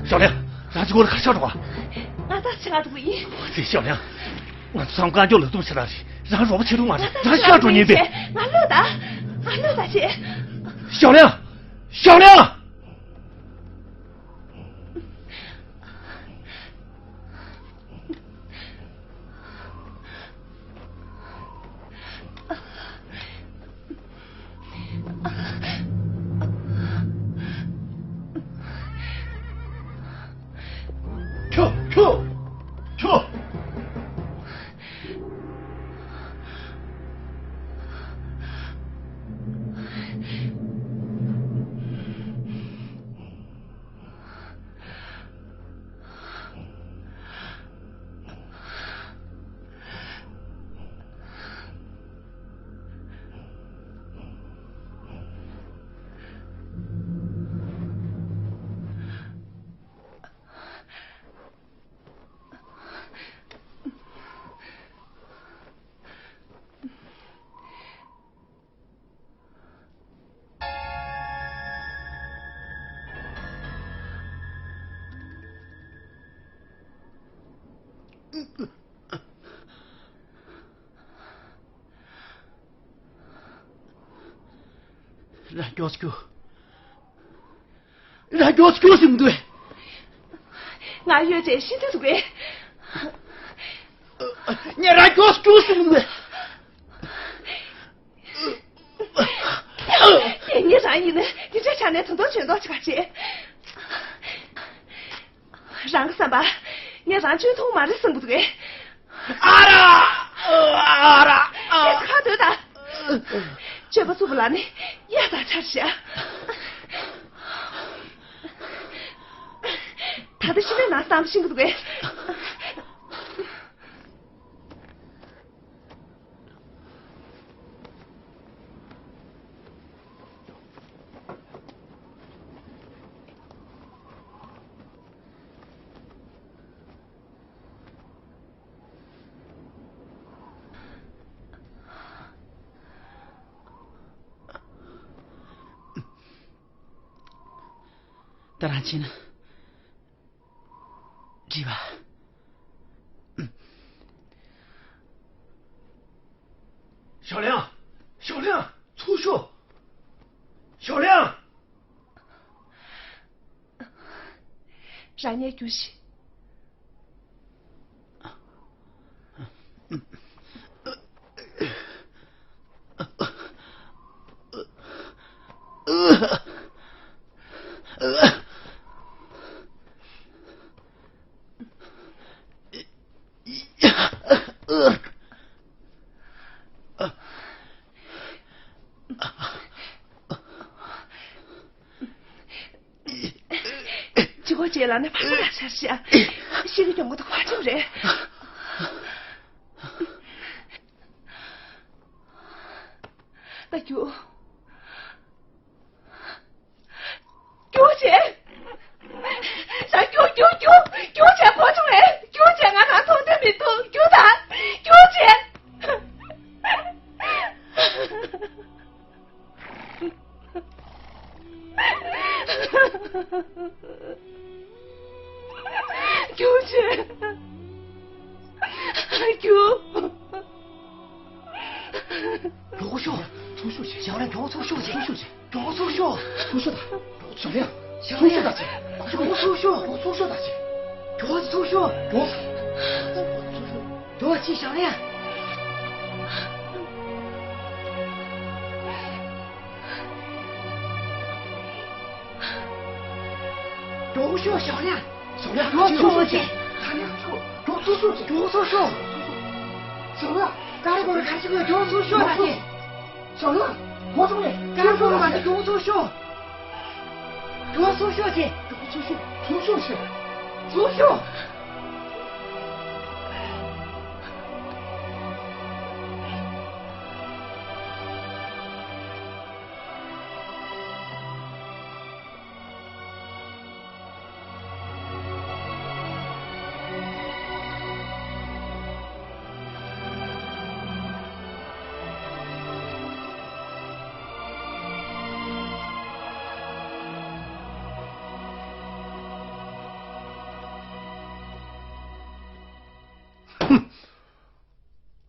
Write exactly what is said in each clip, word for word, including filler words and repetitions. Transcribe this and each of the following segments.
ཞའོ་ལིང་། རང་གཅིག་པོ་ལ་ག་རེ་ཤོར་འགྲོ་བ། ང་ད་ཕྱི་ང་འགྲོ་གི་ཡིན། ཨོ་ཙི། ཞའོ་ལིང་། ང་ཚོ་ཚང་མ་རྐང་མགྱོགས་ལག་རྡུམ་བྱེད་ར་རེད། རང་རོགས་པ་བྱེད་རུང་མ་རེད། རང་ཤ་འགྲོ་ཉེན་པས། ང་ལོས་ད། ང་ལོས་ད་བྱེད། ཞའོ་ལིང་། ཞའོ་ལིང་། ཁྱོ། ཁྱོ། ཁྱོ། རང་མགྱོགས་སུ་རྒྱུགས། རང་མགྱོགས་སུ་རྒྱུགས་ཟེར་གྱི་འདུག་གས། ང་ཡོད་ཚད་ཤི་འདོད་འདུག་གས། ངས་རང་མགྱོགས་སུ་རྒྱུགས་ཟེར་གྱི་འདུག་གས། ངས་རང་ཡིན་ན་འདི་འདྲའི་ཆ་ནས་ད་དུང་འཇོན་ཐང་ཆེ་ག་བྱེད། རང་གི་བསམ་པ། ངས་རང་འཇོན་ཐང་མ་རེད་བསམ་གྱི་འདུག་གས། ཨ་ར། ཨ་ར། ཨ། ཁ་སྡོད་དང་། སྤྱོད་པ་རྩུབ་པོ་ལ་ནི་གཡའ་དང་ཆར་བཞག། ད་ལྟ་ཤི་ནས་ན་བསམ་ཤིང་གི་འདུག་གས། ད་རང་ཕྱིན་ན། འགྲིག་པ། ཞའོ་ལིང་། ཞའོ་ལིང་། ཚུར་ཤོག། ཞའོ་ལིང་། རང་ཉལ་རྒྱུགས་ཤིག། ཅི་གོ་ཅེ་ལ་ནི་ཕ་གི་ལ་ཆར་ཤ། ཤི་གི་གྱོང་གོ་ད་ཁ་ཆུ་རེད། ད་རྒྱུགས། རྒྱུགས་བྱེད། ད་རྒྱུགས་རྒྱུགས་རྒྱུགས་རྒྱུགས་བྱེད། གོ་བྱུང་རེད། རྒྱུགས་བྱེད། ང་རང་མཐོང་དོན་མི་འདུག་རྒྱུགས་དང་། རྒྱུགས་བྱེད། རྒྱུགས་བྱེད། རྒྱུགས། མགྱོགས་པོ་ཤོག་ཚུར་ཤོག་བྱེད། ཞའོ་ལིང་། མགྱོགས་པོ་ཚུར་ཤོག་བྱེད། ཚུར་ཤོག་བྱེད། མགྱོགས་པོ་ཚུར་ཤོག་ཚུར་ཤོག་དང་། ཞའོ་ལིང་། ཞའོ་ལིང་། མགྱོགས་པོ་ཚུར་ཤོག་ཚུར་ཤོག་དང་བྱེད། མགྱོགས་པོ་ཚུར་ཤོག་མགྱོགས། མགྱོགས་པོ་ཚུར་ཤོག་མགྱོགས་པོ་བྱེད། ཞའོ་ལིང་། མགྱོགས་པོ་ཤོག་ཞའོ་ལིང་། ཞའོ་ལིང་། མགྱོགས་པོ་ཚུར་ཤོག་མགྱོགས་པོ་ཚུར་ཤོག་མགྱོགས་པོ་ཚུར་ཤོག་ཞའོ་ལིང་། ཀ་རེ་གོ་རེ་ཁ་ཅིག་གོ་མགྱོགས་པོ་ཚུར་ཤོག་ད་ཅི། ཞའོ་ལིང་། གོ་སོང་ངས། ཀ་རེ་གོ་རེ་མ་ཅི་མགྱོགས་པོ་ཚུར་ཤོག་མགྱོགས་པོ་ཚུར་ཤོག་ཅི། མགྱོགས་པོ་ཚུར་ཤོག་ཚུར་ཤོག་ཅི། ཚུར་ཤོག་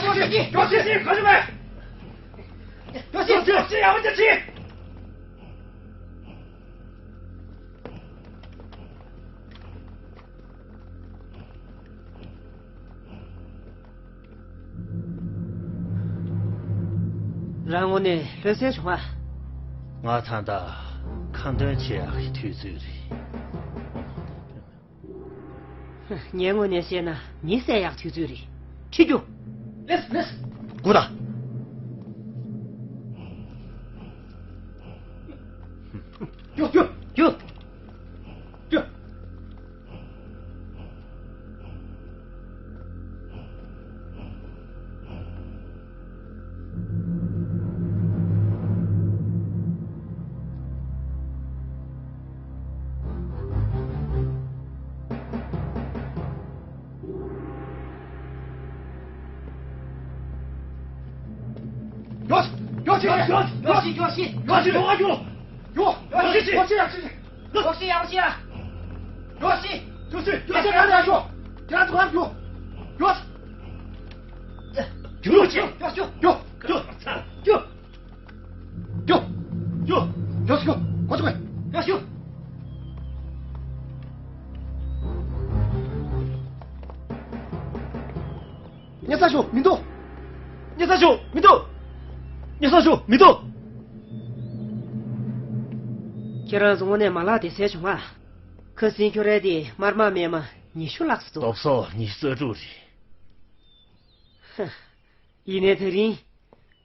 ཡག་པོ་བྱེད་ཀྱི། མགྱོགས་ཤིག་ཤིག་ག་ཞུ་བས། མགྱོགས་ཤིག་མགྱོགས་ཤིག་ཡག་པོ་བྱེད་ཀྱི། རང་ངོ་ནས་ལྷོད་སེ་བྱུང་ཨ། ང་ད་ལྟ་ཁ་འདོན་བྱེད་ཡག་གི་དུས་ཚོད་རེད། ངའི་ངོས་ནས་བཤད་ན་མི་བསད་ཡག་དུས་ཚོད་རེད། ཁྲིད་རྒྱུ། ལེས་ལེས། སྒུག་དང་། རྒྱུགས་རྒྱུགས་རྒྱུགས། རྒྱུགས། ཉེ་ས་ཞུ་མི་འདུག་ཉེ་ས་ཞུ་མི་འདུག་ཉེ་ས་ཞུ་མི་འདུག་ཁྱེད་རང་ཚོ་དངོས་གནས་མ་ལག་དེ་ཟས་བྱུང་ང་། ཁ་སང་ཁྱོད་རའི་དེ་དམར་དམག་རྨས་མ་ཉི་ཤུ་ལྷག་ཙམ་འདུག་སྟོབས་ཤུགས་ཉི་ཤུ་རྩ་དྲུག་རེད། ཧ། ཡིན་ནའི་ད་རིང་།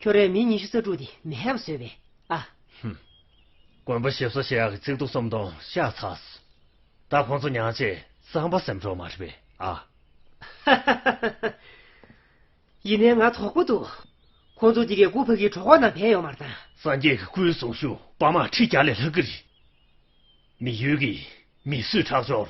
ཁྱོད་རའི་མི་ཉི་ཤུ་རྩ་དྲུག་དེ་མི་ཧེབ་བཟོས་པས་ཨ། ཧུམ། དགོན་པ་ཞིབ་གསོ་བྱེད་ཡག་གི་བརྩེགས་གཏུག་སྲུང་སྡོམ་ཤ་ཚ་སོང་། ད་ཁོང་ཚོ་མྱངས་བྱས་རྩམ་པ་ཟ་འགྲོ་མ་རེད་པས་ཨ། ཡིན་ནའི་ང་དོགས་པོ་འདུག་ཁོང་ཚོ་འདི་གའི་སྐུ་ཕ་གིའི་གྲོད་ཁོག་ནང་བསྡད་ཡོད་མ་རེད་ད། སངས་རྒྱས་ཀྱི་སྐུའི་གཟུངས་གཞུག་པ་མ་ཁྲི་བརྒྱ་ལས་ལྷག་གི་རེད། མི་ཡུལ་གྱི་མི་གསོད་ཁྲག་སྦྱོར།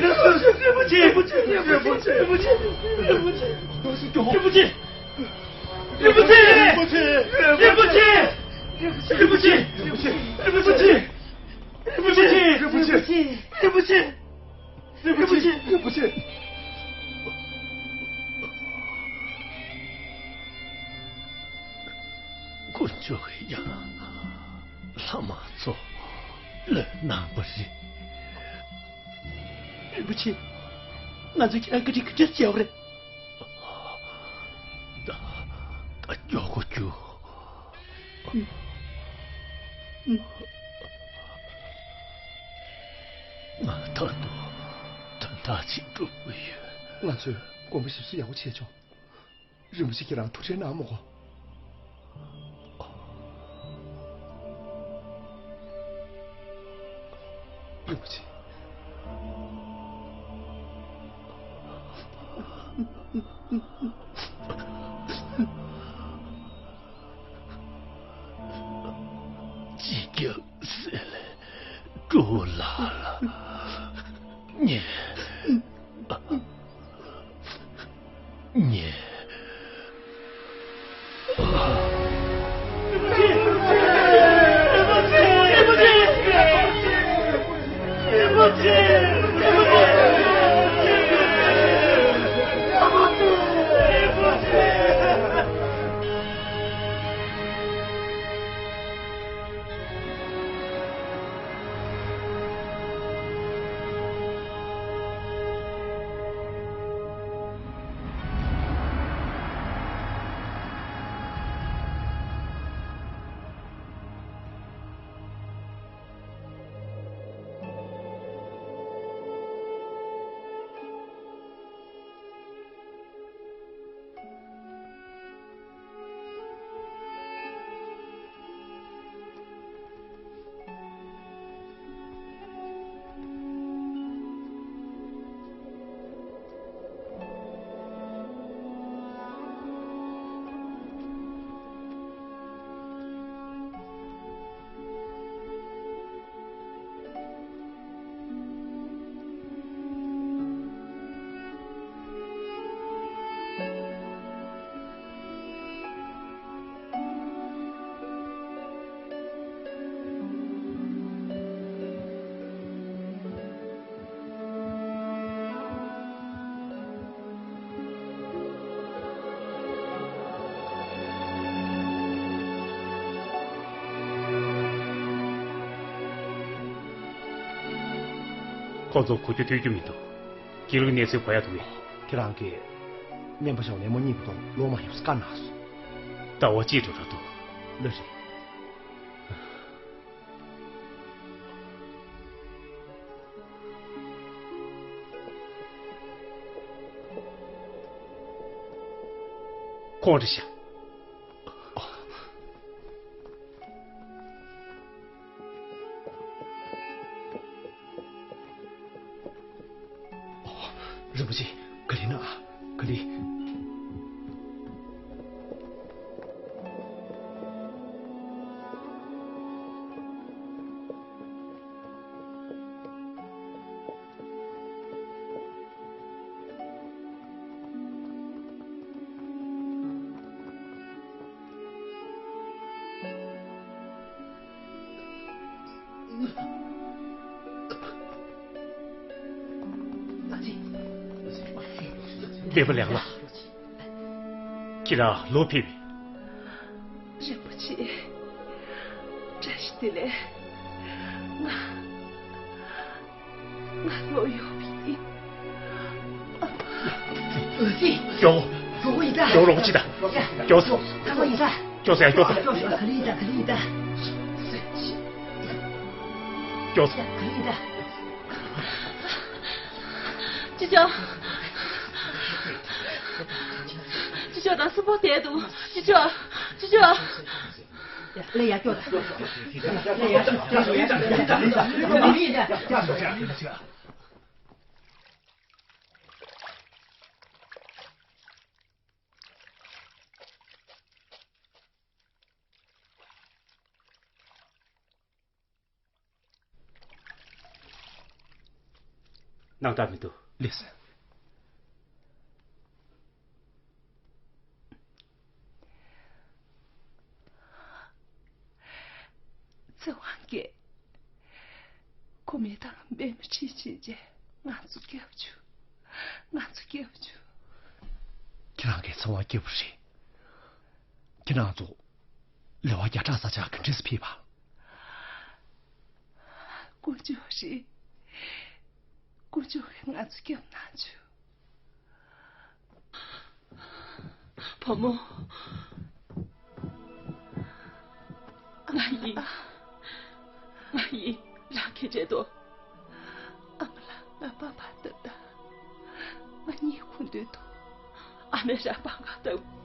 རིན་པོ་ཆེ། རིན་པོ་ཆེ། རིན་པོ་ཆེ། རིན་པོ་ཆེ། རིན་པོ་ཆེ། རིན་པོ་ཆེ། རིན་པོ་ཆེ། རིན་པོ་ཆེ། རིན་པོ་ཆེ། རིན་པོ་ཆེ། རིན་པོ་ཆེ། རིན་པོ་ཆེ། རིན་པོ་ཆེ། རིན་པོ་ཆེ། རིན་པོ་ཆེ། རིན་པོ་ཆེ། རིན་པོ་ཆེ། རིན་པོ་ཆེ། དཀོན་མཆོག་གིས་ཡང་ལྷ་མང་ཚོ་བློས་གནང་བ་རེད། རིན་པོ་ཆེ། ང་ཚོས་ཁྱེད་རང་བཀའ་དྲིན་ག་འདྲ་བྱས་པ་རེད། ད་ད་མགྱོགས་པོ་རྒྱུགས། ང་ད་དུང་དོན་དག་ཅིག་སྒྲུབ་དགོས་ཡོད། ང་ཚོས་དགོངས་པ་ཞིབ་གསལ་ཡག་པོ་བྱས་ཆོག་རིན་པོ་ཆེ་ཁྱེད་རང་ཐུགས་ཁྲལ་གནང་མི་དགོས། རིན་པོ་ཆེ། སྤྱི་ཁྱབ་སྲས་ལ་སྤྲོ་བོ་ལགས་ལ་ངས། ངས། ཁོ་ཚོ་གོ་རྒྱུ་ཐོས་རྒྱུ་མི་འདུག་དགེ་ལུགས་གནས་ཚུལ་གོ་ཡ་འདུག་གས། ཁྱེད་རང་གིས་སྨན་པ་ཞང་ལེན་མོ་གཉིས་པོ་དང་ལོག་མ་ཡོང་བཀའ་གནང་སོང་། ཟླ་བ་གཅིག་འགྲོ་འགྲོ་འདུག་ལོས་རེད། ཁོང་རེད་ཤག་རིན་པོ་ཆེ། ག་ལེ་ན། ག་ལེ། ལེགས་པ་ལེགས་ལ། ཁྱེད་རང་ལོག་ཕེབས། རིན་པོ་ཆེ། བཀྲ་ཤིས་བདེ་ལེགས། ང་། ང་ལོག་ཡོང་བ་ཡིན། འོད་ཟེར། མགྱོགས། རོགས་པ་ཡིན་ད། མགྱོགས་རོགས་ཅི་ད། མགྱོགས་སོང་། ཚང་མ་ཡིན་ད། མགྱོགས་སོང་ཡ། མགྱོགས་སོང་། ག་ལེ་ཡིན་ད། ག་ལེ་ཡིན་ད། མགྱོགས་སོང་། ག་ལེ་ཡིན་ད། ཅི་ཅོ། ཅི་ཅོ་དང་སུ་པོ་དེ་དུ། ཅི་ཅོ། ཅི་ཅོ། ལས་ཡ་སྐྱོ་ད། ལས་ཡ་སྐྱོ་ད། སྣང་དག་མི་འདུག་ལགས་སོ། ཚེ་དབང་གིས་ཁོ་མི་དང་འབད་མི་ཁྲིད་ཕྱིན་རྗེས་ང་ཚོ་སྐྱབས་བཅུག་ང་ཚོ་སྐྱབས་བཅུག་ཁྱེད་རང་གིས་ཚེ་དབང་སྐྱབས་བཅུག་རེད། ཁྱེད་རང་ཚོ་ལེ་དབར་བརྒྱ་ཕྲག་ས་ཆ་ག་འདྲས་སུ་ཕེབས་པ། དཀོན་མཆོག་རེད། དཀོན་མཆོག་གིས་ང་ཚོ་སྐྱབས་གནང་བྱུང་། བུ་མོ། ང་ཡིན། ང་ཡིན། རང་ག་འདྲས་འདུག་ཨ་མ་ལགས། ང་པགས་པ་བཏབ་དང་། ང་གཉིད་ཁུག་འདོད་འདུག་ཨ་མས་རང་པགས་པ་བཏབ།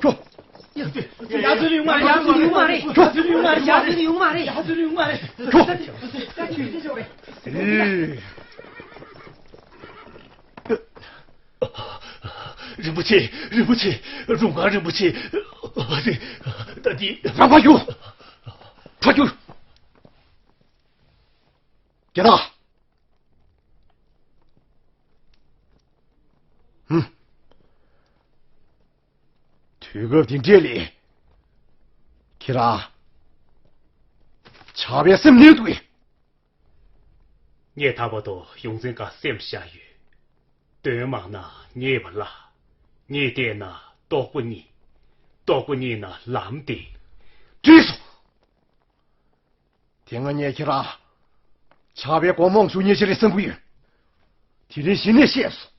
ཁྱོ། ཡ། ཡ་ཚུལ་ཡོང་མ་རེད། ཡ་ཚུལ་ཡོང་མ་རེད། ཁྱོ། ཡ་ཚུལ་ཡོང་མ་རེད། ཡ་ཚུལ་ཡོང་མ་རེད། ཡ་ཚུལ་ཡོང་མ་རེད། ཁྱོ། ད་ཁྱོད་ཚེ་ཆོག་རེད། ཨེ། རིན་པོ་ཆེ། རིན་པོ་ཆེ། རུང་ག་རིན་པོ་ཆེ། ད་འདི། རང་ཕར་རྒྱུགས། ཕར་རྒྱུགས། རྒྱ་ནག་དུས་སྐབས་འདི་འདྲས་ལ། ཁྱེད་རང་། ཆགས་པའི་སེམས་གནས་འདུག་གས། ངས་ད་བར་དུ་ཡོངས་འཛིན་ཁང་སེམས་བཞག་ཡོད། དོན་མང་ན་ཉེས་པ་སླ། ཉེས་བལྟས་ན་ལྟོགས་པ་རྙེད། ལྟོགས་པ་རྙེད་ན་ལམ་བདེ། བྲིས་སོ། དེ་སྔ་ངས་ཁྱེད་རང་། ཆགས་པའི་སྒོ་མང་ཤོས་ཉེས་ཆེ་རེད་བསམ་གྱི་ཡོད། དེ་རིང་གཞི་ནས་ཤེས་སོང་།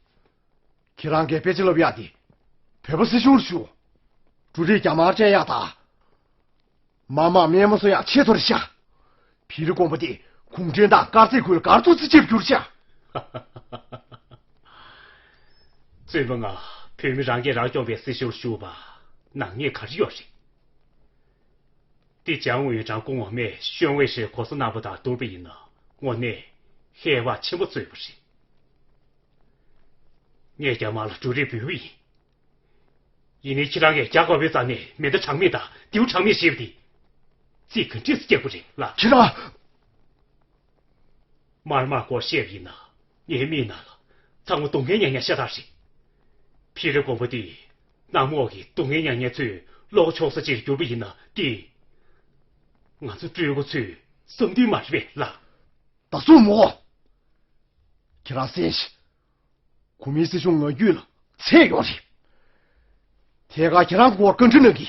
ཁྱེད་རང་གིས་དཔེ་ཆ་ལབ་ཡག་དེ། བོད་པ་སྲིད་གཞུང་ལ་ཞུ། འབྲུ་རིགས་རྒྱ་དམར་སྤྲད་ཡག་དང་། མ་མང་སྨན་མ་བཟོ་ཡག་ཆེད་དུ་རེད་ཤག་བི་རི་དགོན་པ་དེ་གུང་ཁྲན་ཏང་དཀར་མཛེས་ཁུལ་གར་ཐུག་རྩིས་ཆེབ་གྱུར་ཤག་བཙུན་པ་ང་བོད་མི་རང་སྐད་རང་སྐྱོང་བའི་སྲིད་གཞུང་ཞུགས་པ་ནག་ཉེས་ག་རེ་ཡོད་རེད། དེ་ལྕང་ཡོན་ཀྲང་སྐུ་ངོ་མས་ཤོན་ཝེ་ཧྲི་གོ་ས་གནང་པ་དང་བསྡུར་བ་ཡིན་ན་དངོས་གནས་ཧེ་བག་ཆེན་པོ་བཟོས་པ་རེད། ངས་རྒྱ་དམར་ལ་འབྲུ་རིགས་འབུལ་བ་ཡིན། ཡིན་ནའི་ཁྱེད་རང་གིས་རྒྱ་དགའ་བའི་རྩ་ནས་མེ་མདའ་གྲངས་མེད་དང་མདེའུ་གྲངས་མེད་ཞེས་པ་དེ། རྩིས་ག་འདྲས་སུ་རྒྱག་པ་རེད་ལ། ཁྱེད་རང་། དམར་དམག་སྐོར་བཤད་པ་ཡིན་ན་ངའི་མིག་ནང་ལ་ཚང་མ་སྡུག་བསྔལ་མྱངས་མྱངས་ཤ་སྟག་རེད། བི་རི་དགོན་པ་འདི་གནམ་འོག་གི་སྡུག་བསྔལ་མྱངས་མྱངས་ཚོའི་བློ་ཕྱོགས་ས་ཅིག་གྱུར་པ་ཡིན་ན་དེ། ང་ཚོ་སྤྲུལ་སྐུ་ཚོས་བསམ་དུས་མ་རེད་པས་ལ། ད་སོང་མོ། ཁྱེད་རང་གསན་ཤིག་གོ་མིན་སྲིད་གཞུང་ངན་རྒྱུད་ལ་ཚད་ཡོད་རེད། ཐད་ཀར་ཁྱེད་རང་སྐོར་བཀའ་འདྲི་གནང་གི།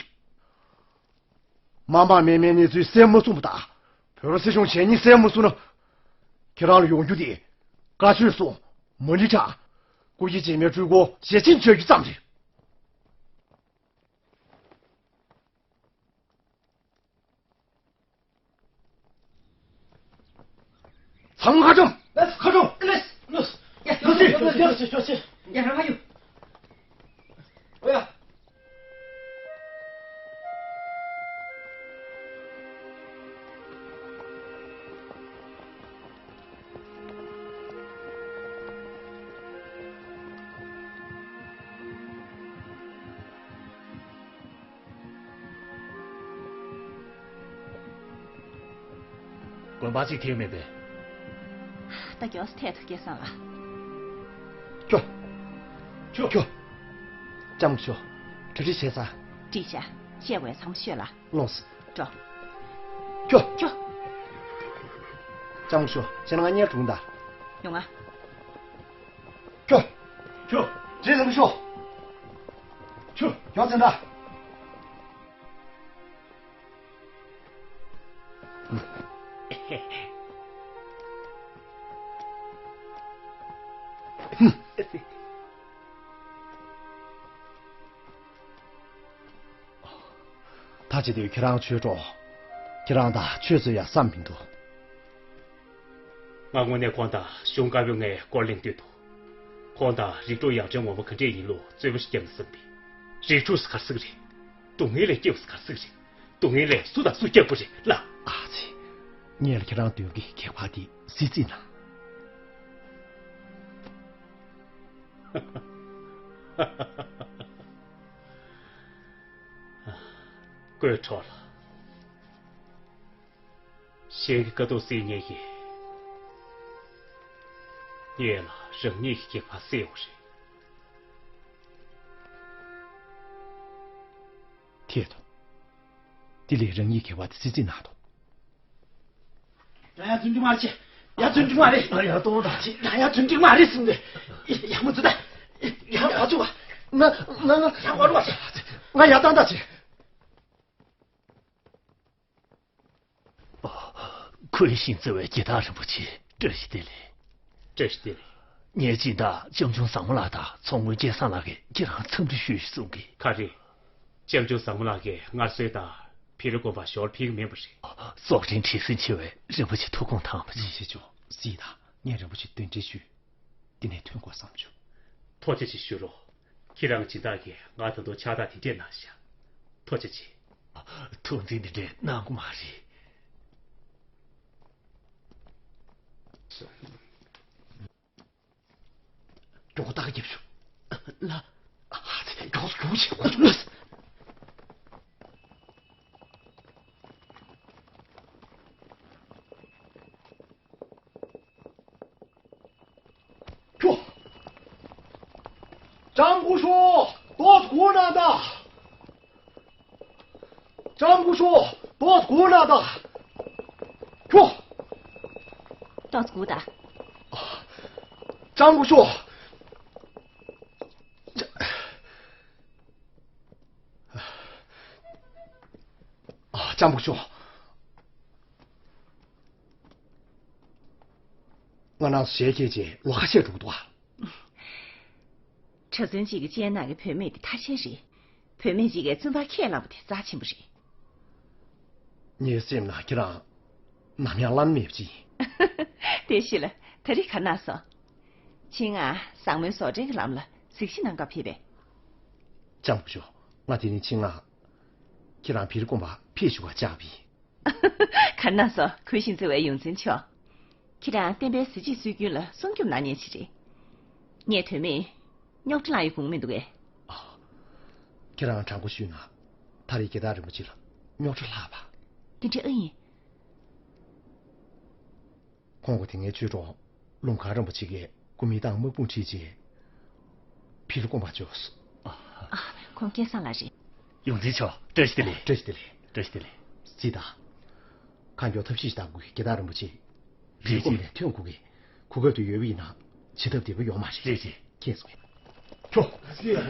མ་མང་མེད་མེད་གནས་ཚུལ་གསལ་མ་སོང་བ་དང་། བོད་པ་སྲིད་གཞུང་བྱས་ཉེས་གསལ་མ་སོང་ན། ཁྱེད་རང་ལ་ཡོང་རྒྱུ་དེ་བཀའ་ཆོས་སོགས་མ་ཎི་བགྲང་། སྐུ་སྐྱེ་རྗེས་མའི་སྤྲུལ་སྐུ་ཞལ་ཆེམས་བྱ་རྒྱུ་ཙམ་རེད། ཚང་མ་ཁ་སྐྱོམ། ལགས་སོ། ཁ་སྐྱོམ། ལགས་སོ། ལགས་སོ། ཡ། ལགས་སོ། ཡ། ཡ། ཡ། ཡ། ཡ། ཡ། རང་ཡོད། ཨོ་ཡ། དགོན་པ་གཅིག་ཐེག་མེད་པས། ད་མགྱོགས་སུ་ཐད་ཐུབ་ཀྱི་སང་ཨ། ཁྱོ། ཁྱོ། ཁྱོ། ལྕམ་སྐུ་ཞབས། གྲ་སྒྲིག་བྱས་ཚར། བསྒྲིགས་བྱས། བཤད་དགོས་ཚང་མ་ཤོད་ལ། ལོངས། འགྲོ། ཁྱོ། ཁྱོ། ལྕམ་སྐུ་ཞབས། ཁྱེད་རང་ང་གཉིས་འགྲོ་ད། ཡོང་ང་། ཁྱོ། ཁྱོ། རྗེས་ལ་མི་ཤོག་ཁྱོ། ཡོང་ཟིན་ད། ད་བྱེད་དུས་ཁྱེད་རང་ཆོས་གྲོགས། ཁྱེད་རང་དང་ཆོས་རྩོད་ཡ་བསམ་མི་འདུག་ང་དངོས་གནས་ཁོང་དང་གཞུང་བཀའ་པོད་ལྔའི་སྐོར་གླེང་འདོད་འདུག་ཁོང་དང་རིགས་དྲུག་ཡང་ཕྲན་ངོ་མ་ག་འདྲས་ཡིན་ལུགས་རྩོད་པ་ཞིག་བརྒྱབ་ན་བསམ་པས། རིགས་དྲུག་ཟེར་ག་རེ་ཟེར་གི་རེད། སྡུག་བསྔལ་ལས་སྐྱེ་བ་ཟེར་ག་རེ་ཟེར་གི་རེད། སྡུག་བསྔལ་ལས་སུ་དང་སུ་སྐྱེ་དགོས་རེད་ལ། ཨ་ཙི། ངས་ལ་ཁྱེད་རང་འདོད་ཀྱི་ཁྱད་པར་དེ་གཟི་བརྩིས་ན། ཀོས་ཁྲོ་ལ། གཞན་གྱི་དཀའ་སྡུག་སེལ་མཁན་གྱི། ངེད་ལ་རང་ཉིད་ཀྱི་ཁྱད་པར་གསལ་བོ་རེད། ཐད་དོ། དེ་ལས་རང་ཉིད་ཁྱད་པར་དེ་གཟི་བརྩིས་གནང་དོ། རང་ཡ་རྫུན་འགྲིག་མ་རེད་ཅེ། ཡ་རྫུན་འགྲིག་མ་རེད། ང་ཡ་གཏོང་དང་ཅེ། རང་ཡ་རྫུན་འགྲིག་མ་རེད་ཟིན་ཏེ། ཡ་མོ་ཙི་ད། ཡ་བ་ཚུ་བ། ང་ང་ང་ཡ་བ་རུ་བ་ཅེ། ང་ཡ་བཏང་དང་ཅེ། ཁོའི་ཞིང་རྩེ་བའི་རྒྱལ་ཐང་རིན་པོ་ཆེ། བཀྲ་ཤིས་བདེ་ལེགས། བཀྲ་ཤིས་བདེ་ལེགས། ངས་སྦྱིན་བདག་ལྕམ་ཆུང་བཟང་མོ་ལགས་དང་ཚོང་མགོན་སྐལ་བཟང་ལགས་ཀྱིས་ཁྱེད་རང་འཚམས་འདྲི་ཞུས་ཤིག་གསུང་གི། ག་རེ། ལྕམ་ཆུང་བཟང་མོ་ལགས་ཀྱིས་སྔར་སྲོལ་ལྟར་བི་རི་དགོན་པར་ཞོར་ཕེབས་ཀྱི་མིན་པ་རེད། ཙོག་ཁྲིན་བྲེལ་ཟིང་ཆེ་བས་རིན་པོ་ཆེ་ཐུགས་དགོངས་དྭངས་པ་ཅིག་ཞེས་བྱུང་། གཟིགས་དང་། ངས་རིན་པོ་ཆེ་གདན་འདྲེན་ཞུས། འདི་ནས་ཐོན་དགོས་བསམ་བྱུང་། ཐུགས་རྗེ་ཆེ་ཞུ་རོགས། ཁྱེད་རང་སྦྱིན་བདག་གིས་ང་ད་དུང་ཕྱག་རྟགས་དེ་འདྲས་གནང་ཤག་ཐུགས་རྗེ་ཆེ། ཐུགས་འཛིན་འདི་འདྲས་གནང་དགོས་མ་རེད། མགྱོགས་པོ་ལྟ་ག་རྒྱབ་ཤོག་ལ། ཨ་ཙི། མགྱོགས་སུ་མགྱོགས་སུ་མགྱོགས་སུ་ལ། ཁྱོ། ལྕམ་སྐུ་ཞབས། ཏོག་ཙམ་སྒུག་གནང་དང་། ལྕམ་སྐུ་ཞབས། ཏོག་ཙམ་སྒུག་གནང་དང་། ཁྱོ། ཏོག་ཙམ་སྒུག་དང་། ལྕམ་སྐུ་ཞབས། ལྕམ་སྐུ་ཞབས། ང་རང་ཞལ་གྱེས་རྗེས་ལོ་ཁ་ཤས་འགྲོ་གི་འདུག་ཨ། གྲྭ་བཙུན་གཅིག་གི་སྤྱན་ནང་གི་བུད་མེད་དེ་ཐར་ཤེས་རེད། བུད་མེད་གཅིག་གིས་བཙུན་པར་ཁས་བླངས་པ་དེ་རྩ་ཆེན་པོ་རེད། ངའི་སེམས་ནང་ཁྱེད་རང་ནམ་ཡང་བླ་ན་མེད་པ་ཅིག་ཡིན། བདེ་སྐྱིད་ལགས། ད་རེས་ག་རེ་གནང་སོང་། ཁྱེད་ང་བཟང་མོའི་ཟོག་འདྲེན་གྱི་ལམ་ལ་གཟིགས་ཞིབ་གནང་གར་ཕེབས་པས། ལྕམ་སྐུ་ཞབས། ང་དེ་རིང་ཁྱེད་ང་ཁྱེད་རང་བེ་རི་དགོན་པར་ཕེབས་བཞུགས་པར་བཅར་བ་ཡིན། ག་རེ་གནང་སོང་། གུས་ཤིང་བརྩེ་བའི་ཡོངས་འཛིན་མཆོག་ཁྱེད་རང་བསྟན་པའི་གཟི་བརྗིད་སྲོལ་རྒྱུན་ལ་སྲུང་སྐྱོབ་གནང་མཁན་ཞིག་རེད། ངས་དོན་མེད་རྙོག་དྲ་ལངས་ཡོང་གི་མི་འདུག་གས། ཨ། ཁྱེད་རང་དྲང་པོ་ཞུས་ན། ད་རེས་རྒྱལ་བདག་རིན་པོ་ཆེ་ལ་རྙོག་དྲ་ལྷགས་པ། དེ་འདྲ་ཨེ་ཡིན། ཁོང་གིས་དེ་སྔའི་ཆོས་གྲོགས་ལུང་དཀར་རིན་པོ་ཆེ་གིས་སྐུ་མི་དང་དམག་དཔུང་ཁྲིད་རྗེས་བེ་རི་དགོན་པར་འབྱོར་སོང་། ཨ། ཁོང་སྐལ་བཟང་ལགས་རེད། ཡོངས་འཛིན་མཆོག། བཀྲ་ཤིས་བདེ་ལེགས། བཀྲ་ཤིས་བདེ་ལེགས། བཀྲ་ཤིས་བདེ་ལེགས། ཅི་ད། གང་མགྱོགས་ཐབས་ཤེས་ཤིག་གཏང་དགོས། རྒྱལ་བདག་རིན་པོ་ཆེ། རེད། རེད། ཁོང་ནས་ཐོན་དགོས་ཀྱི། གོ་སྐབས་དེ་ཡོད་པ་ཡིན་ན་བྱེད་ཐབས་བདེ་པོ་ཡོད་མ་རེད། རེད་རེད། ཁྱེད་སོང་། ཁྱོ། ཁྱོ།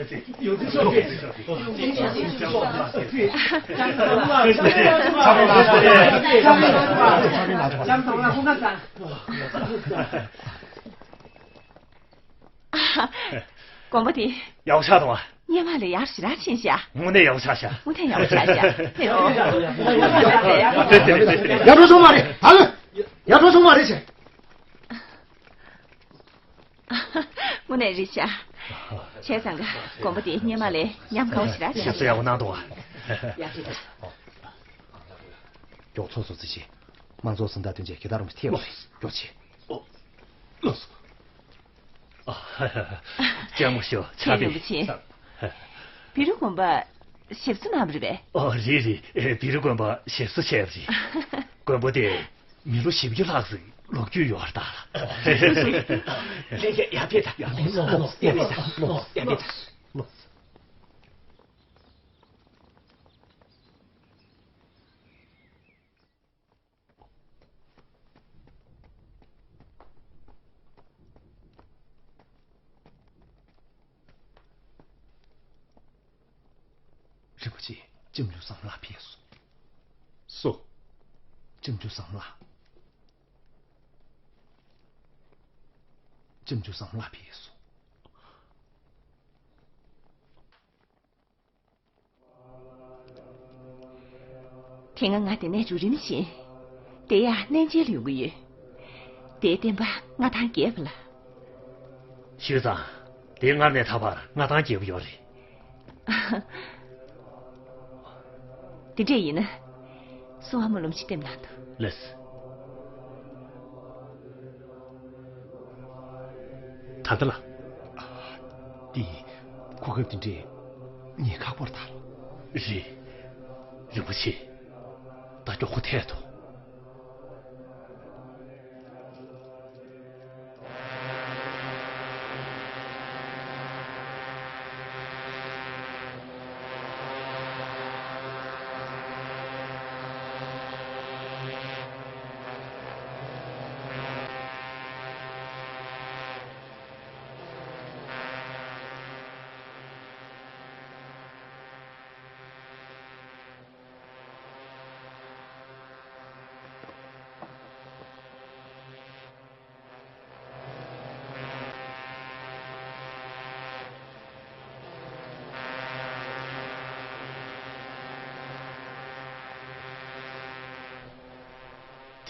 དགོན་པ་དེ། ཡག་ཆགས་འདུག་ཨ། སྔོན་མ་ལས་ཡག་ཞེ་དྲག་ཕྱིན་ཤག་དངོས་གནས་ཡག་ཆགས་ཤག་དངོས་གནས་ཡག་ཆགས་ཤག་ཡག་འགྲོ་སོང་མ་རེད། ཨ་ལོ། ཡག་འགྲོ་སོང་མ་རེད་ཟེར། དངོས་གནས་རེད་ཤག་བྱས་ཙང་ག་དགོན་པ་དེ་སྔོན་མ་ལས་ཉམས་དགའ་བོ་ཞེ་དྲག་ཞིག་ཞབས་སོ་ཡག་པོ་གནང་འདུག་ཨ། ཡག་རེད་ད། མགྱོགས་ཚོགས་གཙོ་རྩིས་བྱེད། མང་ཚོགས་གཟེངས་རྟགས་བཏོན་རྗེས་རྒྱལ་བདག་རིན་པོ་ཆེ་ཐད་པ་རེད། མགྱོགས་བྱེད། ཨོ། ལགས་སོ། ཨ། ལྕམ་སྐུ་ཞབས་ཕྱག་དཔེ། རིན་པོ་ཆེ། བེ་རི་དགོན་པ་ཞབས་སོར་གནང་བ་རེད་པས། ཨོ་རེད་རེད། ཨེ། བེ་རི་དགོན་པ་ཞབས་སོར་བྱས་པ་རེད། དགོན་པ་དེ་མི་ལོ་བཞི་བཅུ་ལྷག་ཙམ་ལོ་རྒྱུས་ཡོད་རེད་ད། ལྷན་རྒྱས་ཡར་ཕེབས་དང་། ཡར་ཕེབས་དང་། ཡར་ཕེབས་དང་། རིན་པོ་ཆེ། ལྕམ་ཆུང་བཟང་ལགས་ཕེབས་སོང་། སུ། ལྕམ་ཆུང་བཟང་ལགས། ལྕམ་ཆུང་བཟང་ལགས་ཕེབས་སོང་། དེ་སྔ་ང་དེ་ནས་འགྲོ་རིམ་བཞིན། དེ་ཡང་གནས་མཇལ་ལ་ཡོང་གི་ཡོད། དེའི་བསྟན་པ་མངའ་ཐང་རྒྱས་པ་ལ། ཞུས་ཙང་། དེ་སྔར་ནས་ད་བར་མངའ་ཐང་རྒྱས་པོ་ཡོད་རེད། དེ་འདྲས་ཡིན་ན། སོང་ཨ་མ་ལུམ་ཅིག་སྟེམ་གནང་དང་། ལགས། ད་ལྟ་ལ། འདི། གོ་སྐབས་འདི་འདྲས་ངས་ཁག་པོར་ཐལ། རེད། རིན་པོ་ཆེ། ད་མགྱོགས་པོ་ཐད་དོ།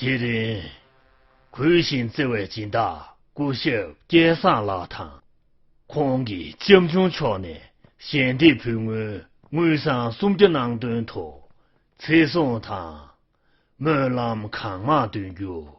དེ་རིང་གུས་ཤིང་བརྩེ་བའི་སྦྱིན་བདག་སྐུ་ཞབས་སྐལ་བཟང་ལགས་དང་། ཁོང་གིས་ལྕམ་ཆུང་མཆོག་ནས་ཞལ་འདེབས་ཕུལ་དངུལ་དངུལ་སྲང་སུམ་བརྒྱ་གནང་དོན་ཐོག་ཚེ་སྲུང་དང་། སྨོན་ལམ་གང་མང་འདོན་རྒྱུ།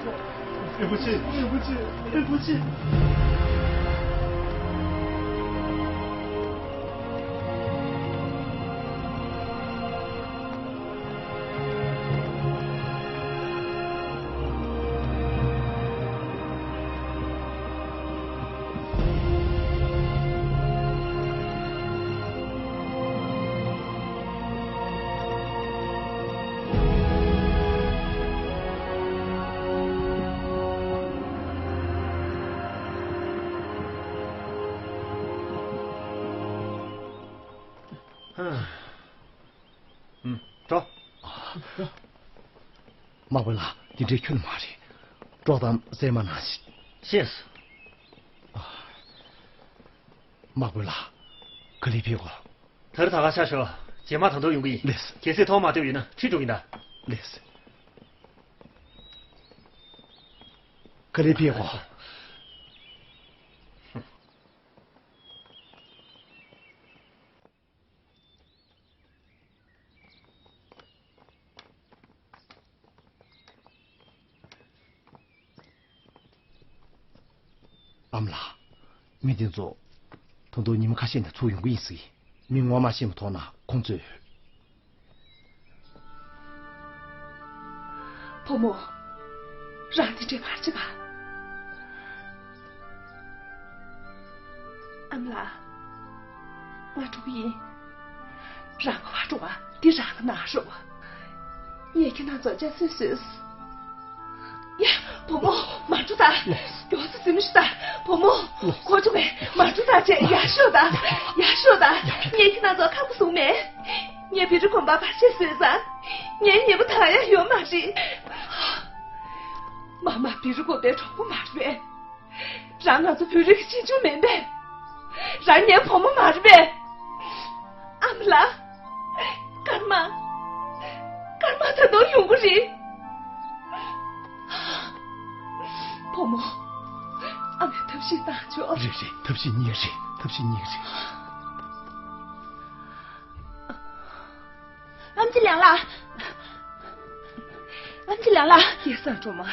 ལགས་སོ། རིན་པོ་ཆེ། རིན་པོ་ཆེ། རིན་པོ་ཆེ། ཨུམ། འགྲོ། དམག་དཔོན་ལགས། འདི་འདྲའི་ཁྱོན་མ་རེད། དཀྲོག་གཏམ་གསན་མ་གནང་ཞིག་ཤེས། དམག་དཔོན་ལགས། ག་ལེར་ཕེབས་གོ། ད་རེས་ད་ག་ཆ་ཤོག་རྗེས་མ་ད་དུང་ཡོང་གི་ཡིན། ལགས་སོ། གལ་སྲིད་ཐོག་མ་ཐུག་ཡོད་ན་ཁྲིད་འགྲོ་གི་ཡིན་ད། ལགས་སོ། ག་ལེར་ཕེབས་གོ། ཨ་མ་ལགས། མི་དེ་ཚོ་ད་དུང་ཉི་མ་ཁ་ཤས་ནས་ཚུར་ཡོང་གི་ཡིན་ཟེར། མི་ངོ་མ་ཤེས་མ་ཐུབ་ན་ཁོང་ཚོས། བུ་མོ། རང་དེ་འདྲའི་བར་ཆད་ག་ཨ་མ་ལགས། ང་འགྲོ་གི་ཡིན། རང་ག་པར་འགྲོ་བ། འདི་རང་གི་ནང་རེད་བ། ངས་ཁྱེད་རང་ཚོ་ལྕགས་གསོས་བཟོས། ཡ། བུ་མོ། མ་འགྲོ་ད། མགྱོགས་སེ་གཟིམ་ཤོག་ད། བུ་མོ། ཁོ་ཚོ་བས་མ་འགྲོ་ད་ཅེས། ཡར་ཤོག་ད། ཡར་ཤོག་ད། ངས་ཁྱེད་རང་ཚོ་ཁག་པོ་བཟོ་མེད། ངས་བེ་རི་དགོན་པར་བར་ཆད་བཟོས་ཙང་། ངའི་ཉེ་པོ་ད་ཡང་ཡོད་མ་རེད། མ་མ་བེ་རི་དགོན་པའི་གྲོགས་པོ་མ་རེད་པས། རང་ང་ཚོ་བོད་རིགས་ཀྱི་གཅེན་གཅུང་མིན་པས། རང་ངའི་བུ་མོ་མ་རེད་པས། ཨ་མ་ལགས། སྐར་མ། སྐར་མ་ད་དུང་ཡོང་གི་རེད། བུ་མོ། ཨ་མས་ཐབས་ཤེས་བཏང་ཆོག་རེད་རེད། ཐབས་ཤེས་རྙེད་རེད། ཐབས་ཤེས་རྙེད་རེད། ཨམ་ཆི་ལང་ལགས། ཨམ་ཆི་ལང་ལགས། སྐལ་བཟང་སྒྲོལ་མ།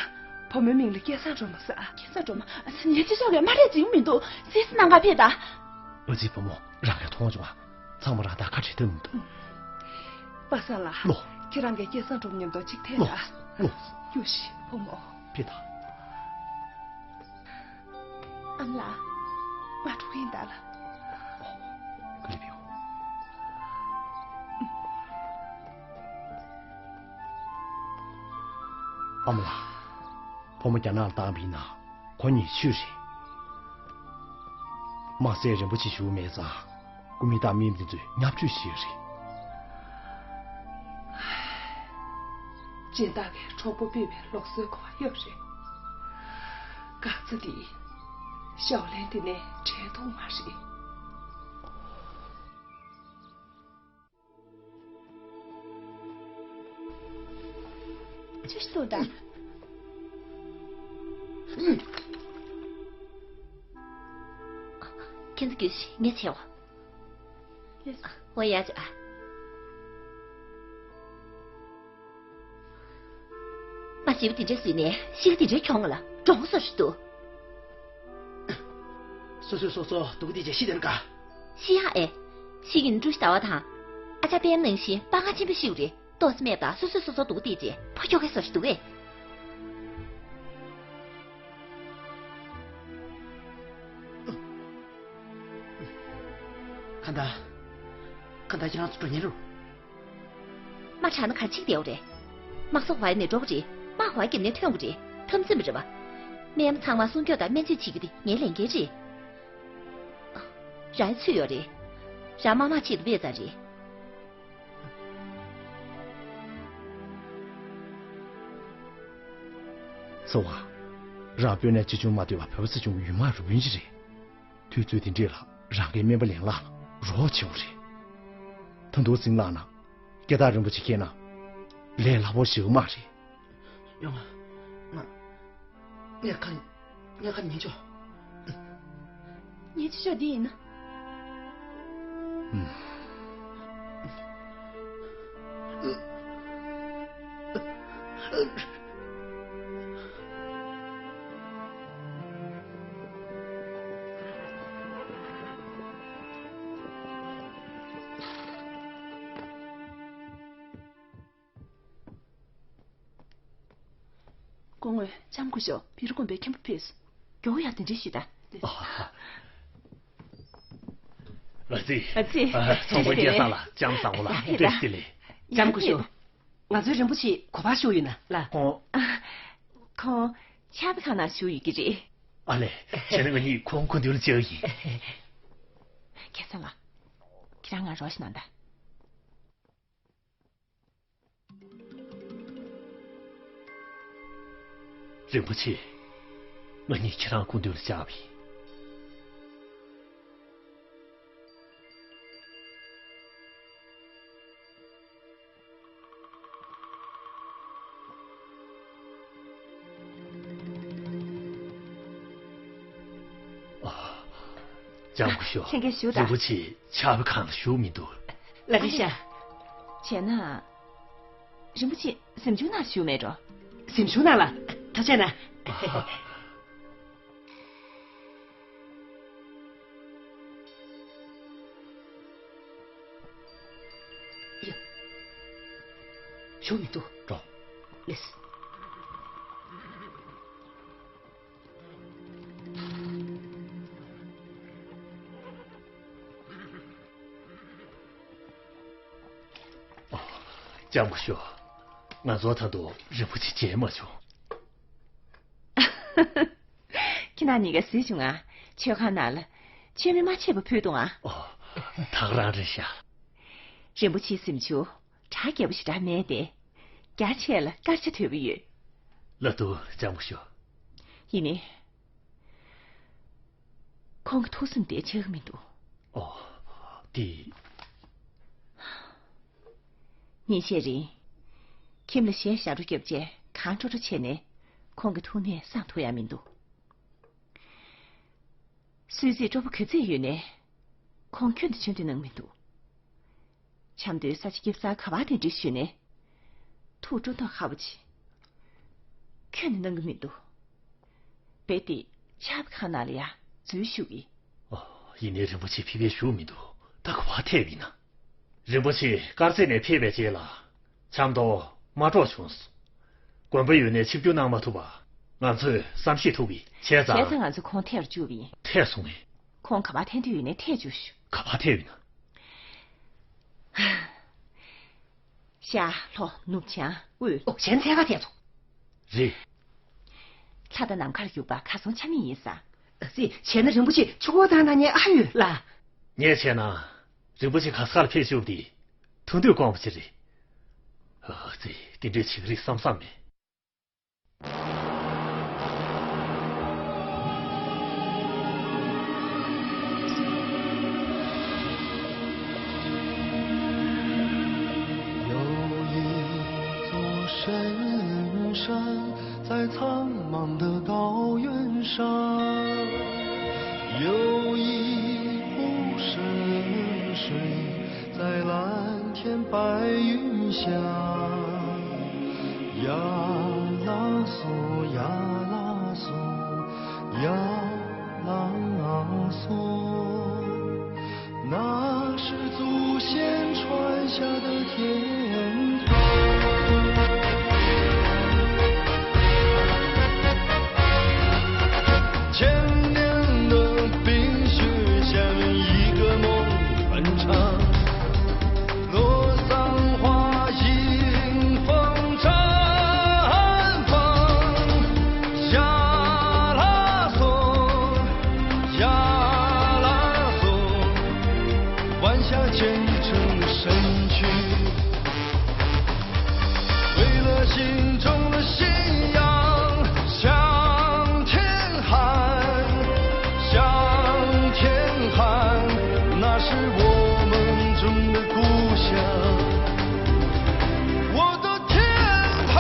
བུ་མོའི་མིང་ལ་སྐལ་བཟང་སྒྲོལ་མ་ཟེར་ཨ། སྐལ་བཟང་སྒྲོལ་མ། ངས་ཅི་ཤོག་གས་མ་རེད་ཅིག་མི་འདུག་སི་སི་ནང་ག་ཕེབས་ད། ཨ་ཙི་བུ་མོ། རང་གིས་མཐོང་བྱུང་ཨ། ཚང་མ་རང་ད་ཁ་བྲལ་ཐབས་མི་འདུག་པ་སངས་ལགས། ལོ། ཁྱེད་རང་གི་སྐལ་བཟང་གྲོགས་མཉམ་དུ་གཅིག་ཐད་ལོ། ལ། ལོ། གཡུ་ཞིག་བུ་མོ། ཕེ་ད། ཨ་མ་ལགས། ང་འགྲོ་གི་ཡིན་ད་ལགས། ཨ་མ་ལགས། བུ་མོ་རྒྱ་ནག་ལ་བཏང་བ་ཡིན་ན། ཁོ་གཉིས་ཆོས་རེད། དམག་སའི་རིན་པོ་ཆེ་ཞུ་མེད་ཙང་། སྐུ་མི་དང་མི་འདི་ཚོས་བརྙས་བཅོས་བྱས་རེད། སྦྱིན་བདག་གིས་གྲོགས་པོ་ཕུད་པའི་ལུགས་སྲོལ་གོ་བ་ཡོད་རེད། འགག་རྩ་འདི་ཞའོ་ལན་འདི་ནས་བྲལ་ཐུབ་མ་རེད། ཅི་ཞིག་འདུག་ད། ཁྱེད་ཚོ་རྒྱུགས་ཤིག་ངས་བྱེད་འོ། ལགས་སོ། འོ་ཡ་ཅི་ཨ། མ་བྱིས་པ་དེ་འདྲས་བཟོས་ནས་ཤི་གི་དེ་འདྲས་གྱོང་ལ་གྲོང་སོ་ཞིག་འདུག་སོ་སོས་སོ་སོ་སྡུག་དེ་རྗེས་ཤི་དེ་ན་དགའ། ཤི་ཡ་ཨེ། ཤི་གིན་ཀྲུའུ་ཞི་ཟླ་བ་དང་། ཨ་ཅག་པད་མ་ནང་བཞིན་དཔའ་ངར་ཆེན་པོས་ཤི་བ་རེད། ཏོག་ཙམ་མེད་པ་སོ་སོས་སོ་སོ་སྡུག་དེ་རྗེས་ཕ་ཁྱོ་གའི་སོ་ཞིག་འདུག་གས། གང་ལྟར། གང་ལྟར་ཁྱེད་རང་ཚོ་འགྲོ་ཉེན་རུ། མ་དྲག་ན་ག་ཅིག་བསྡད་ཡོད་རེད། མ་སོག་བར་ནས་འགྲོ་གི་རེད། མ་བར་གྱི་ནས་ཐོན་གི་རེད། འཐབ་འཛིང་མི་རེད་བ། སྨན་ཚང་མ་སྲུང་སྐྱོབ་དང་སྨན་བཅོས་བྱེད་རྒྱུ་དེ་ངའི་ལས་འགན་རེད། རའི་ཚུད་ཡོད་རེད། ར་མ་མ་ཆེད་དུ་སྦས་ཙང་རེད། ཚོ་བ། རང་དཔོན་ནས་ཅི་བྱུང་མ་ཐུབ་པ་བོད་པ་སྲིད་སྐྱོང་གི་ཡུལ་མ་རུ་དཔོན་ཅི་རེད། དུས་ཚོད་དེ་འདྲས་ལ་རང་གི་སྨན་པ་ལན་ལགས་ལ་རོགས་བྱེད་འོ་རེད། ད་དུང་ཟིང་ལགས་ན་སྐད་གྲགས་རིན་པོ་ཆེ་ཁྱེད་ན་ལས་སླ་པོ་ཞིག་མ་རེད། ཡོང་ང་། ང་། ངས་ཁ། ངས་ཁ་ཉན་ཆོག་ངས་ཆི་ཆོག་འདི་ཡིན་ན། ཨུམ། སྐུ་ངོ་ལྕམ་སྐུ་ཞབས་བི་རུ་དགོན་པའི་མཁན་པོ་ཕེབས་སོང་། མགྱོགས་ཡག་དེ་འདྲ་ཞིག་ད། ཨ་ཙི། ཨ་ཙི། ཚོང་དཔོན་སྐལ་བཟང་ལགས་ལྕམ་བཟང་པོ་ལགས་བཀྲ་ཤིས་བདེ་ལེགས། ལྕམ་སྐུ་ཞབས། ང་ཚོའི་རིན་པོ་ཆེ་ག་པར་བཞུགས་ཡོད་ན་ལགས། ཁོང་། ཁོང་། ཕྱག་དཔེ་ཁང་ནང་བཞུགས་ཡོད་ཀྱི་རེད། ཨ་ལས། བྱས་ན་ང་གཉིས་ཁོང་སྐུ་མདུན་ལ་བཅར་གྱི་ཡིན། སྐལ་བཟང་ལགས། ཁྱེད་རང་ང་རོགས་ཤིག་གནང་དང་། རིན་པོ་ཆེ། ང་གཉིས་ཁྱེད་རང་སྐུ་མདུན་ལ་བཅར་བ་ཡིན། ལྕམ་སྐུ་ཞབས། ལྷན་རྒྱས་བཞུགས་དང་། རིན་པོ་ཆེ་ཕྱག་དཔེ་ཁང་ལ་བཞུགས་མི་འདུག་ལགས་རེད་ཤག་བྱས་ན། རིན་པོ་ཆེ་གཟིམ་ཆུང་ནང་བཞུགས་མེད་འགྲོ། གཟིམ་ཆུང་ནང་ལ་ཐག་བཅད་ན། ཡ། བཞུགས་མི་འདུག་འགྲོ། ལགས། ལྕམ་སྐུ་ཞབས། ང་ཚོ་ད་དུང་རིན་པོ་ཆེ་མཇལ་མ་བྱུང་། ཁྱེད་རང་གཉིས་ཀ་གཟིགས་བྱུང་ང་། མཆོད་ཁང་ནང་ལ་མཆོད་མེ་མ་ཆད་པ་ཕུལ་འདུག་ཨ། ཨོ། ད་ག་རང་རེད་ཤག་རིན་པོ་ཆེའི་གཟིམ་ཆུང་གྲ་རྒྱས་པོ་ཞེ་དྲག་མེད་དེ། རྒྱ་ཆེ་ལ་སྐར་ཆ་དོད་པོ་ཡོད། ལགས་འདུག་ལྕམ་སྐུ་ཞབས། ཡིན་ནའི། ཁོང་གི་ཐུགས་སེམས་དེ་ཆགས་ཀྱི་མི་འདུག་ཨོ། དེ། ཉིན་ཤས་རིང་། ཁྱིམ་ལ་གཞས་ཞབས་བྲོ་བརྒྱབ་རྗེས་གང་སྤྲོ་སྤྲོ་བྱས་ནས་ཁོང་གི་ཐུགས་ནད་སངས་ཐུབ་ཡ་མི་འདུག་གསོལ་ཚིགས་སྤྲོ་པོ་ག་ཚོད་ཡོད་ནའི། ཁོང་ཁྱོན་དུ་ཆོས་འདོན་གནང་མི་འདུག་ཆབ་མདོའི་ས་ཆ་སྐྱིད་གསར་ག་བ་དེ་འདྲ་ཞུས་ནས། ཐུགས་སྤྲོ་མདོག་ཁ་པོ་བྱེད། ཁྱོན་ནས་གནང་གི་མི་འདུག་རྦད་དེ་ཕྱག་དཔེ་ཁང་ནང་ལ་ཡ་འཛུལ་ཞུགས་ཀྱིས། ཨོ། ཡིན་ནའི་རིན་པོ་ཆེ་ཕེབས་པའི་བཞུགས་མི་འདུག་ད་ག་བ་ཐེབས་ཡིན་ན། རིན་པོ་ཆེ་དཀར་མཛེས་ནས་ཕེབས་པའི་རྗེས་ལ། ཆབ་མདོ་མ་འགྲོ་བྱུང་སོང་། དགོན་པ་ཡུལ་ནས་ཆིབས་བསྒྱུར་གནང་མ་ཐུབ་པ། ང་ཚོས་བསམ་ཤེས་ཐུབ་པས། བྱས་ཙང་། བྱས་ཙང་ང་ཚོ་ཁོང་ཐད་བཅུག་པ་ཡིན། ཐད་སོང་ངས། ཁོང་ག་པར་ཐད་འདོད་ཡོད་ནའི་ཐད་བཅུག་ཤོག་ག་པར་ཐད་ཡོད་ན། ཤར་ལྷོ་ནུབ་བྱང་དབུས། ཨོ། གཞན་ཐད་ཀར་ཐད་སོང་། རེད། ལྷ་དང་ནམ་མཁར་བཞུགས་པ་ཁ་སང་ཆ་མེད་ཡིན་ས། ཨ་ཙི། བྱས་ན་རིན་པོ་ཆེ་ཆུ་འགོ་དང་ན་ཉེ་ཨ་ཡོད་ལ། ངས་བྱས་ན། རིན་པོ་ཆེ་ག་ས་ག་ལ་ཕེབས་བཞུགས་དེ། ཐུགས་འདོད་སྐོང་བ་ཅིག་རེད། ཨ་ཙི། དེ་འདྲའི་བྱེད་ཀྱི་རིགས་བསམ་བསམ་མེད། 有一座深山，在苍茫的高原上，有一湖深水，在蓝天白云下。呀啦嗦，呀啦嗦，呀啦嗦。 那是祖先传下的天堂。千年的冰雪下面，一个梦很长。洛桑花迎风绽放。呀啦嗦， 呀啦嗦，弯下虔诚的身躯，为了心中的信仰向天喊，向天喊，那是我们种的故乡。我的 天堂。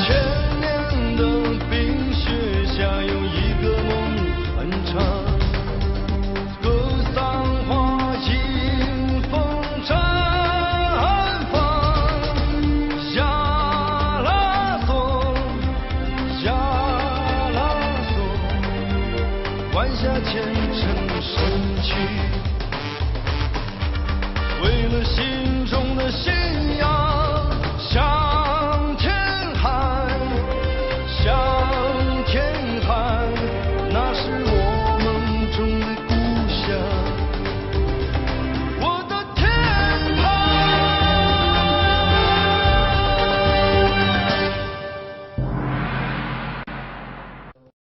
千年的冰雪下，有一个梦很长。 格桑花迎风绽放。呀啦嗦，呀啦嗦，弯下虔诚的身躯，为了心中的信